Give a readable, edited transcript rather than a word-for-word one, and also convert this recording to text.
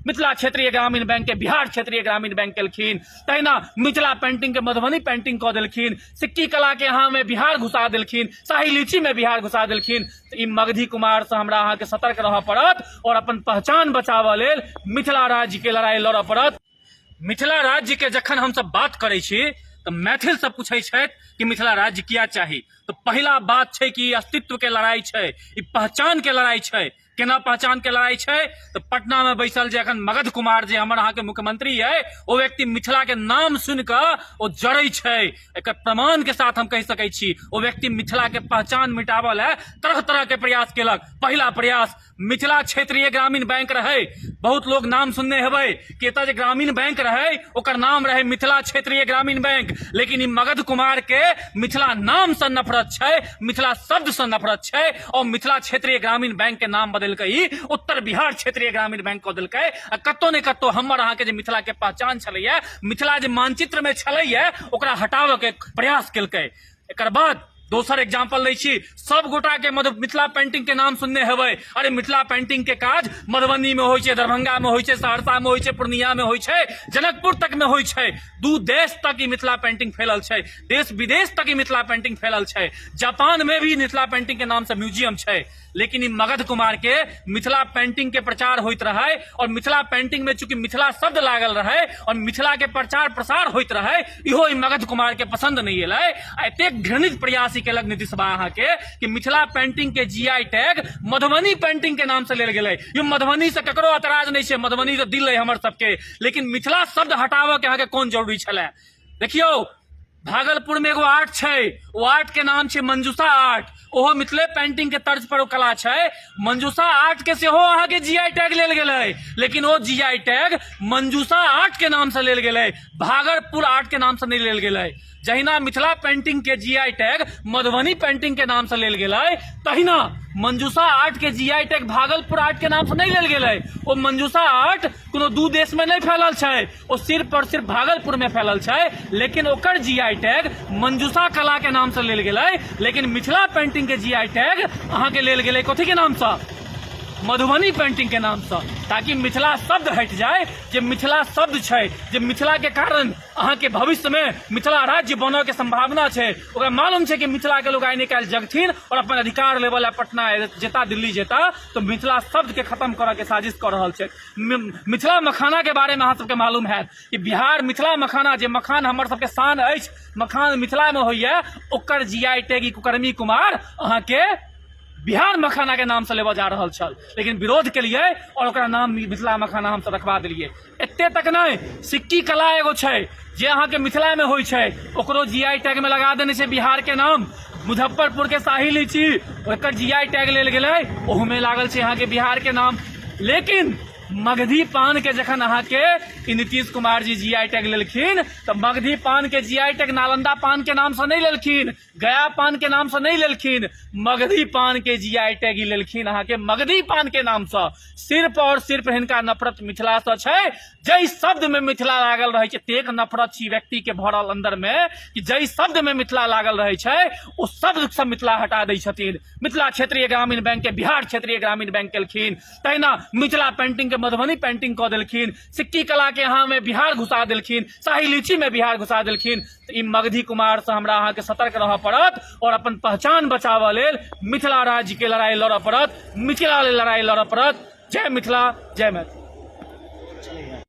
मिथिला क्षेत्रीय ग्रामीण बैंक के बिहार क्षेत्रीय ग्रामीण बैंक केलखिन। तहिना मिथिला पेंटिंग के मधुबनी पेंटिंग कऽ देलखिन। सिक्की कला के अहाँ में बिहार घुसा देलखिन, शाही लीची में बिहार घुसा देलखिन। तऽ ई मगधी कुमार से हमरा अहाँके सतर्क रहऽ पड़त और अपन पहचान बचाबऽ लेल मिथिला राज्य के लड़ाई लड़ऽ पड़त। मिथिला राज्य के जखन हमसब बात करै छी तऽ मैथिल सब पूछै छथि कि मिथिला राज्य किया चाही। तऽ पहिला बात छै कि ई अस्तित्व के लड़ाई छै, ई पहचान के लड़ाई छै। केना पहचान के लड़ाई छै? तऽ पटना में बैसल जे अखन मगध कुमार जे हमर अहाँके मुख्यमंत्री है, ओ व्यक्ति मिथिला के नाम सुनि कऽ ओ जरै छै। एकर प्रमाण के साथ हम कहि सकै छी, ओ व्यक्ति मिथिला के पहचान मिटाबऽ लए तरह तरह के प्रयास केलक। पहिला प्रयास मिथिला क्षेत्रीय ग्रामीण बैंक रहै। बहुत लोग नाम सुनने हेबै कि एतऽ जे ग्रामीण बैंक रहै ओकर नाम रहै मिथिला क्षेत्रीय ग्रामीण बैंक। लेकिन ई मगध कुमार के मिथिला नाम से नफरत छै, मिथिला शब्द से नफरत छै और मिथिला क्षेत्रीय ग्रामीण बैंक के नाम बदलि कऽ ई उत्तर बिहार क्षेत्रीय ग्रामीण बैंक कऽ देलकै। आ कतौ ने कतौ हमर अहाँके जे मिथिला के पहचान छलैया, मिथिला जे मानचित्र में छलैया, ओकरा हटाबऽ के प्रयास केलकै। एकर बाद दोसर एग्जाम्पल लै छी, सब गोटा के मिथिला पेंटिंग के नाम सुनने हेबै। अरे मिथिला पेंटिंग के काज मधुबनी में होइ छै, दरभंगा में होइ छै, सहरसा में होइ छै, पूर्णिया में होइ छै, जनकपुर तक में होइ छै। दू देश तक ई मिथिला पेंटिंग फैलल छै, देश विदेश तक ई मिथिला पेंटिंग फैलल छै। जापान में भी मिथिला पेंटिंग के नाम से म्यूजियम छै। लेकिन ई मगध कुमार के मिथिला पेंटिंग के प्रचार होइत रहै और मिथिला पेंटिंग में चूंकि मिथिला शब्द लागल रहै और मिथिला के प्रचार प्रसार होइत रहै, इहो ई मगध कुमार के पसंद नहीं एलै। आ एतेक घृणित प्रयास ई केलक नीतीश बा अहाँ के कि मिथिला पेंटिंग के जीआई टैग मधुबनी पेंटिंग के नाम से लेल गेलै। यो मधुबनी से ककरो ऐतराज नहीं छै, मधुबनी तो दिल है हमर सबके, लेकिन मिथिला शब्द हटाबऽ के अहाँके कोन जरूरी छलै? देखियौ, भागलपुर में एगो आर्ट छै, ओ आर्ट के नाम छै मंजूषा आर्ट। ओहो मिथिले पेंटिंग के तर्ज पर ओ कला छै। मंजूषा आर्ट के सेहो अहाँके जीआई टैग लेल गेलै, लेकिन ओ जीआई टैग मंजूषा आर्ट के नाम से लेल गेलै, भागलपुर आर्ट के नाम से नहि लेल गेलै। जहिना मिथिला पेंटिंग के जीआई टैग मधुबनी पेंटिंग के नाम से लेल गेलै, तहिना मंजूषा आर्ट के जीआई टैग भागलपुर आर्ट के नाम से नहि लेल गेलै। ओ मंजूषा आर्ट कोनो दू देश में नहि फैलल छै, ओ सिर्फ और सिर्फ भागलपुर में फैलल छै, लेकिन ओकर जीआई टैग मंजूषा कला के नाम से लेल गेलै। लेकिन मिथिला पेंटिंग के जीआई टैग अहाँके लेल गेलै कथी के नाम से? मधुबनी पेंटिंग के नाम से, ताकि मिथिला शब्द हटि जाय। जे मिथिला शब्द छै, जे मिथिला के कारण अहाँके भविष्य में मिथिला राज्य बनऽ के संभावना छै, ओकरा मालूम छै कि मिथिला के लोग आइ निकालि जगथिन और अपन अधिकार लेबऽ लए पटना जेता, दिल्ली जेता, तऽ मिथिला शब्द के खत्म करऽ के साजिश कऽ रहल छै। मिथिला मखाना के बारे में अहाँ सबके मालूम हैत कि बिहार मिथिला मखाना, जे मखान हमर सबके शान अछि, मखान मिथिला में होइए, ओकर जीआई टैग ई कुकर्मी कुमार अहाँके बिहार मखाना के नाम से लेबऽ जा रहल छल, लेकिन विरोध केलियै और ओकरा नाम मिथिला मखाना हमसब रखवा देलियै। एते तक नहि, सिक्की कला एगो छै जे अहाँके मिथिला में होइ छै, ओकरो जीआई टैग में लगा देने छै बिहार के नाम। मुजफ्फरपुर के शाही लीची, ओकर जीआई टैग लेल गेलै, ओहूमे लागल छै अहाँके बिहार के नाम। लेकिन मगधी पान के जखन अहाँके ई नीतीश कुमार जी जीआई टैग लेलखिन, तऽ मगधी पान के जीआई टैग नालंदा पान के नाम से नहि लेलखिन, गया पान के नाम से नहि लेलखिन, मगधी पान के जीआई टैग लेलखिन अहाँके मगधी पान के नाम से। सिर्फ और सिर्फ हिनका नफरत मिथिला से छै। जै शब्द में मिथिला लागल रहै छै, तेक नफरत छी व्यक्ति के भरल अंदर में कि जै शब्द में मिथिला लागल रहै छै ओ शब्द से मिथिला हटा दै छथिन। मिथिला क्षेत्रीय ग्रामीण बैंक के बिहार क्षेत्रीय ग्रामीण बैंक केलखिन, तहिना मिथिला पेंटिंग के मधुबनी पेंटिंग कऽ देलखिन, सिक्की कला के अहाँ में बिहार घुसा देलखिन, शाही लीची में बिहार घुसा देलखिन। तऽ ई मगधी कुमार से हमरा अहाँके सतर्क रहऽ पड़त और अपन पहचान बचाबऽ लेल मिथिला राज्य के लड़ाई लड़ऽ पड़त, मिथिला लेल लड़ाई लड़ऽ पड़त। जय मिथिला, जय मैथिली।